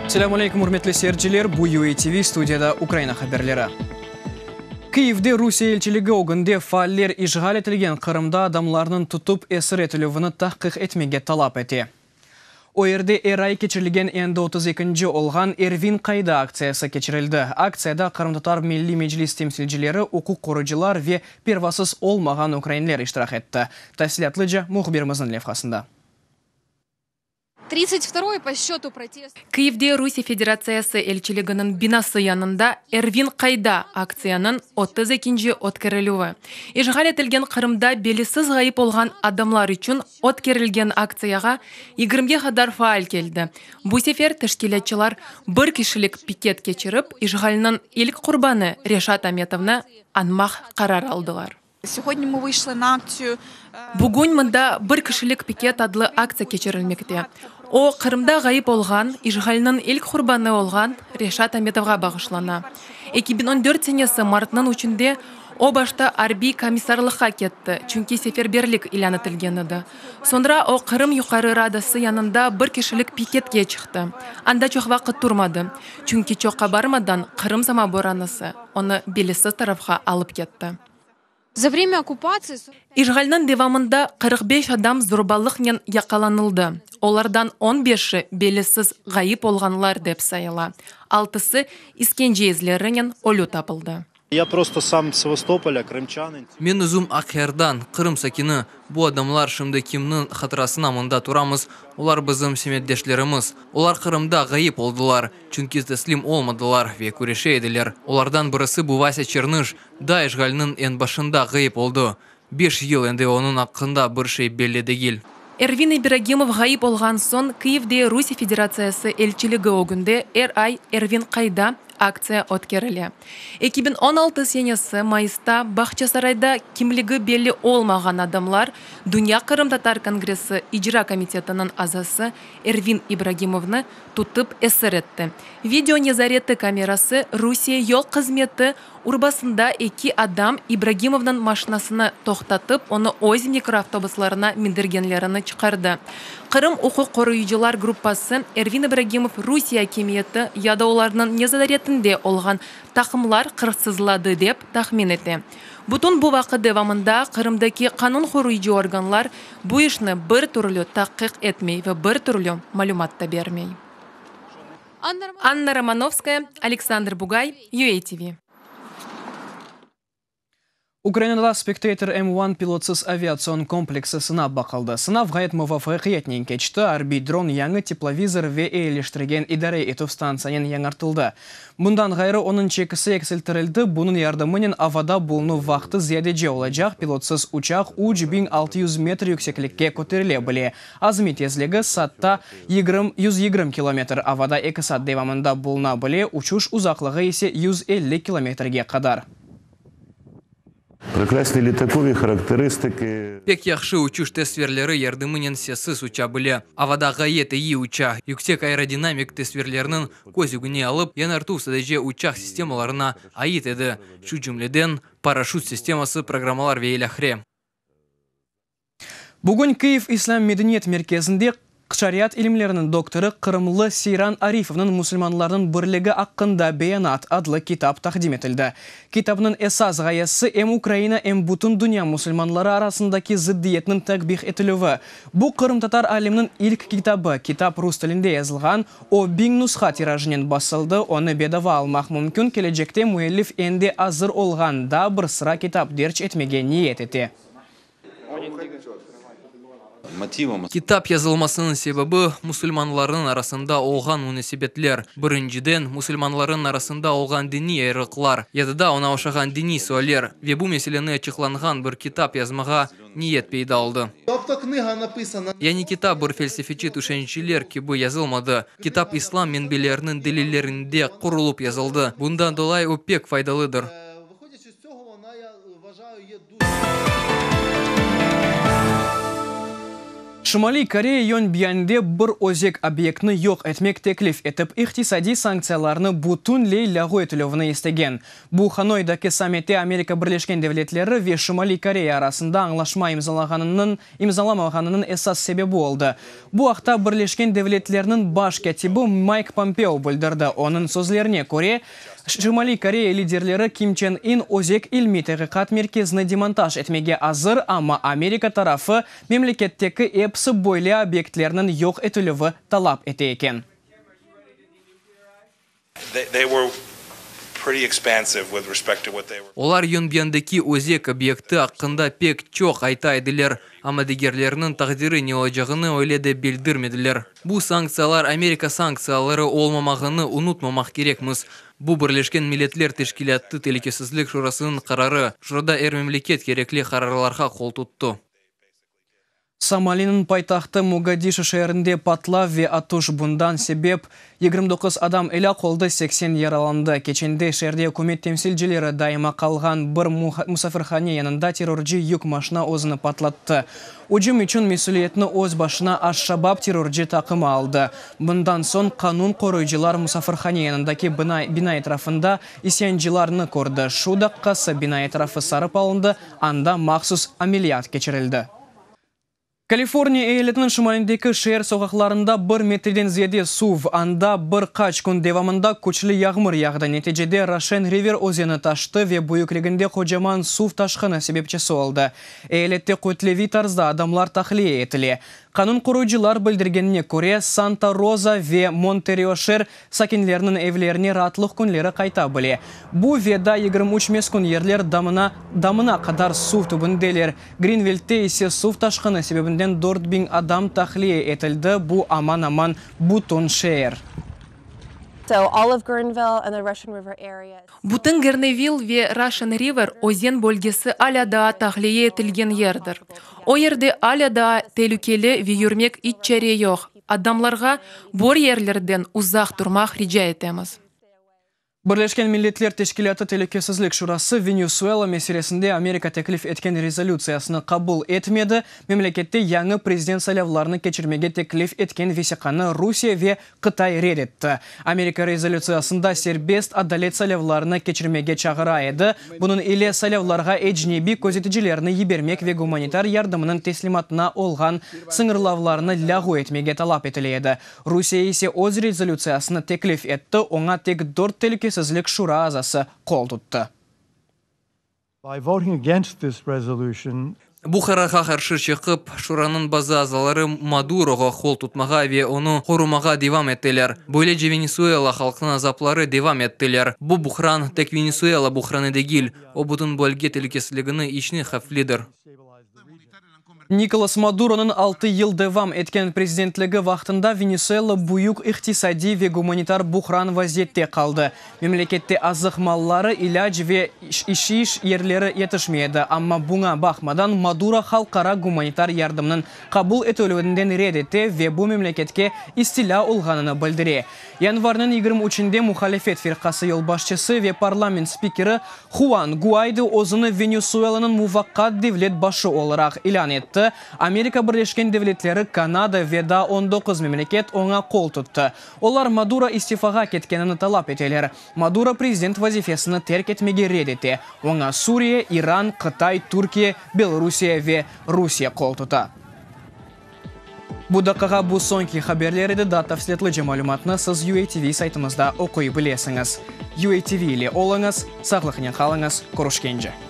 Selâmün aleyküm, ürmetli seyirciler! Bu UATV, studiyada Ukraina haberleri. Kyivde Rusiye elçiligi ögünde faaller işğal etilgen Qırımda adamlarnıñ tutıp esir etilüvini tahqiq etmege talap ete. O yerde er ay keçirilgen endi otuz ekinci olğan Ervin qayda aktsiyası keçirildi. Aktsiyada Qırımtatar Milliy Meclis temsilcileri, uquq qorucılar ve pervasız olmağan ukrainler iştirak etti. Tafsilâtlıca mühbirimizniñ levhasında. Kyivde Rusiye Federatsiyası elçiliginiñ binası yanında Ervin qayda aktsiyanıñ otuz ekinci ötkerilüvi. İşğal etilgen Qırımda belisiz ğayıp olğan adamlar içün ötkerilgen aktsiyağa yigirmige qadar faal keldi. Bu sefer teşkilâtçılar bir kişilik piket keçirip, işğalniñ ilk qurbanı Reşat Ametovnı añmaq qarar aldılar. Bugün mında Bir kişilik piket adlı aktsiya keçirilmekte. O, Qırımda ğayıp olğan, işğalniñ ilk qurbanı olğan Reşat Ametovğa bağışlana. 2014 senesi martnıñ üçünde o başta arbiy komissarlıqqa ketti, çünki seferberlik ilân etilgen edi. Soñra o Qırım Yuqarı Radası yanında bir kişilik piketke çıqtı. Anda çoq vaqıt turmadı, çünki çoqqa barmadan Qırım samooboronası onı belisiz tarafqa alıp ketti. İşğalniñ devamında 45 adam zorbalıqnen yaqalanıldı, olardan on beşi belisiz ğayıp olğanlar dep sayıla, altısı iskence izlerinen ölü tapıldı. Ya prosto sam Sevastopolâ, krımçanın. Men özüm Aqyardan, Qırım sakini. Bu adamlar şimdi kimniñ hatırasına mında turamız, olar bizim semetdeşlerimiz. Olar Qırımda ğayıp oldılar, çünki teslim olmadılar ve küreşe ediler. Olardan birisi bu Vasâ Çernış, daa işğalniñ eñ başında ğayıp oldı. Beş yıl endi onıñ aqqında bir şey belli degil. Ervin İbragimov ğayıp olğan soñ Kyivde Rusiye Federatsiyası elçiligi ögünde er ay Ervin qayda? aktsiya ötkerile. 2016 senesi mayısta Bağçasarayda kimligi belli olmağan adamlar Dünya qırımtatar kongressi icra komitetiniñ azası Ervin İbragimovnı tutıp esir etti. Video nezareti kamerası Rusiye yol hızmeti urbasında eki adam İbragimovnıñ maşinasını toqtatıp, onı öz mikroavtobuslarına mindirgenlerini çıqardı. Qırım uquq qoruyıcılar gruppası Ervin İbragimov Rusiye akimiyeti ya da olarnıñ nezaretinde olğan taqımlar qırsızladı dep tahmin ete. Bütün bu vaqıt devamında Qırımdaki qanun qoruyıcı organlar bu işni bir türlü tahqiq etmey ve bir türlü malümat da bermey. Anna Romanovskaya, Aleksandr Bugay, UATV. Ukrainada Spectator M-one pilotsız aviatsion kompleksi sınap baqıldı. Sınav ğayet muvafaqiyetnen keçti, arbiy dron yañı teplovizor ve eyiliştirgen idare etüv stantsiyanen yañartıldı. Bundan ğayrı, onıñ çekisi eksiltirildi, bunıñ yardımınen avada bulunuv vaqtı ziyadece olacaq, pilotsız uçaq 3600 metr yükseklikke köterile bile, Azmiy tezligi, saatta 120 kilometr, avada eki saat devamında buluna bile, uçuş uzaqlığı ise 150 kilometrge qadar. Prekrasni litakovi harakteristiki. Pek yahşı uçuş tesvirleri yardımınen sessiz uça bile. Avada ğayet eyi uça. Yüksek aerodinamik tesvirlerniñ köz ögüne alıp, yañartuv sadece uçaq sistemalarına ait edi, şu cümleden, paraşüt sisteması, programmalar ve ilâhre. Bugün Kyiv İslâm medeniyet merkezinde şariat ilimleriniñ doktorı qırımlı Seyran Arifovnıñ Musulmanlarnıñ birligi aqqında beyanat adlı kitap taqdim etildi. Kitapnıñ esas ğayesi em Ukraina, em bütün dünya musulmanları arasındaki zıddiyetniñ takbih etilüvi. Bu qırımtatar alimniñ ilk kitabı. Kitap rus tilinde yazılğan, o biñ nusha tirajınen basıldı, onı bedava almaq mümkün, kelecekte müellif endi azır olğan daa bir sıra kitap derc etmege niyet ete. Kitap yazılmasınıñ sebebi, musulmanlarnıñ arasında olğan munasebetler. Birinciden, musulmanlarnıñ arasında olğan diniy ayrılıqlar, ya da oña oşağan diniy sualler ve bu meseleni açıqlanğan bir kitap yazmağa niyet peyda oldı. Yani kitap bir felsefeci tüşenciler kibi yazılmadı, kitap İslam menbeleriniñ delillerinde qurulıp yazıldı, bundan dolayı o pek faydalıdır. Şimaliy Koreya Yonbyande bir özek obyektni yoq etmek teklif etip, iqtisadiy sanktsiyalarnı bütünley lâğu etilüvini istegen. Bu, Hanoydaki sammitte Amerika Birleşken Devletleri ve Şimaliy Koreya arasında añlaşma imzalağanınıñ imzalamağanınıñ esas sebebi oldı. Bu aqta Birleşken Devletlerniñ baş kâtibi Mayk Pompeo bildirdi. Onıñ sözlerine köre, Şimaliy Koreya liderleri Kim Çen In özek ilmiy-taqiqat merkezini demontaj etmege azır, amma Amerika tarafı memleketteki episi böyle obyektlerniñ yoq etilüvi talap ete eken. Olar Yonbyandaki özek obyekti aqqında pek çoq ayta ediler, amma digerleriniñ taqdiri ne olacağını öyle de bildirmediler. Bu sanktsiyalar Amerika sanktsiyaları olmamağını unutmamaq kerekmiz. Bu Birleşken Milletler Teşkilâtı Telükesizlik Şurasınıñ qararı, Şurada er memleket kerekli qararlarğa qol tuttı. Somaliniñ paytahtı Mogadişu şeerinde patlav ve atış, bundan sebep 29 adam elâk oldı, 80 yaralandı. Keçende şeerde ükümet temsilcileri daima qalğan bir musafirhane yanında terrorcı yük maşina özüni patlattı. Ücüm içün mesüliyetni öz başına Aş-Şabab terrorcı taqımı aldı. Bundan soñ qanun qoruyıcılar musafirhane yanındaki bina etrafında isyancılarnı kördi. Şu daqqası bina etrafı sarıp alındı, anda mahsus ameliyat keçirildi. Kaliforniya eyaletiniñ şimalindeki şeer soqaqlarında bir metreden ziyade suv, anda bir qaç kün devamında küçlü yağmur yağdı. Neticede Raşen River özeni taştı ve büyükliginde qocaman suv taşqını sebepçisi oldı. Eyalette kütleviy tarzda adamlar tahliye etile. Qanun qoruyıcılar bildirgenine köre, Santa Roza ve Monterioşer sakinleriniñ evlerine raatlıq künleri qayta bile. Bu ve daa 23 meskün yerler damına damına qadar suv tübündeler. Grinvildte ise suv taşqını sebebinden 4000 adam tahliye etildi, bu aman-aman bütün şeer. Bütün Gernevil ve Russian River özen bölgesi alâ daa tahliye etilgen yerdir. O yerde alâ daa telükeli ve yürmek iç çare yoq. Adamlarğa bor yerlerden uzaq turmaq rica etemiz. Birleşken Milletler Teşkilâtı Telükesizlik Şurası Venesuela meselesinde Amerika teklif etken rezolütsiyasını qabul etmedi, memlekette yañı prezident saylavlarını keçirmege teklif etken vesiqanı Rusiye ve Qıtay red etti. Amerika rezolütsiyasında serbest, adalet saylavlarını keçirmege çağıra edi, bunıñ ile saylavlarğa ecnebiy közeticilerni yibermek ve gumanitar yardımınıñ teslimatına olğan sıñırlavlarnı lâğu etmege talap etile edi. Rusiye ise öz rezolütsiyasını teklif etti, oña tek dört Telükesizlik Şura azası qol tuttı. By voting against this resolution, Bu qararğa qarşı çıqıp, Şuranıñ bazı azaları Maduroğa qol tutmağa ve onı qorumağa devam ettiler. Böylece Venesuela halqınıñ azapları devam ettiler. Bu buhran tek Venesuela buhranı degil, o bütün bölge telükesizligini içni havflidir. Nikolas Maduronıñ altı yıl devam etken prezidentligi vaqtında Venesuela büyük iqtisadiy ve gumanitar buhran vaziyette qaldı. Memlekette azıq malları, ilâc ve işiş yerleri yetişmey edi, amma buña baqmadan Maduro halqara gumanitar yardımnıñ qabul etilüvinden red ete ve bu memleketke istilâ olğanını bildire. Yanvarniñ 23-inde muhalifet firqası yolbaşçısı ve parlament spikeri Huan Guaydo özüni Venesuelanıñ muvaqqat devlet başı olaraq ilân etti, Amerika Birleşken Devletleri, Kanada ve daa 19 memleket oña qol tuttı. Olar Maduro istifağa ketkenini talap eteler. Maduro prezident vazifesini terk etmege red ete. Oña Suriye, İran, Qıtay, Türkiye, Belorusiye ve Rusiye qol tuta. Bu daqqağa bu soñki haberler edi, daa tafsilâtlıca malümatnı siz UATV saytımızda oquy bilesiñiz. UATV ile oluñız, sağlıqnen qalıñız, körüşkence!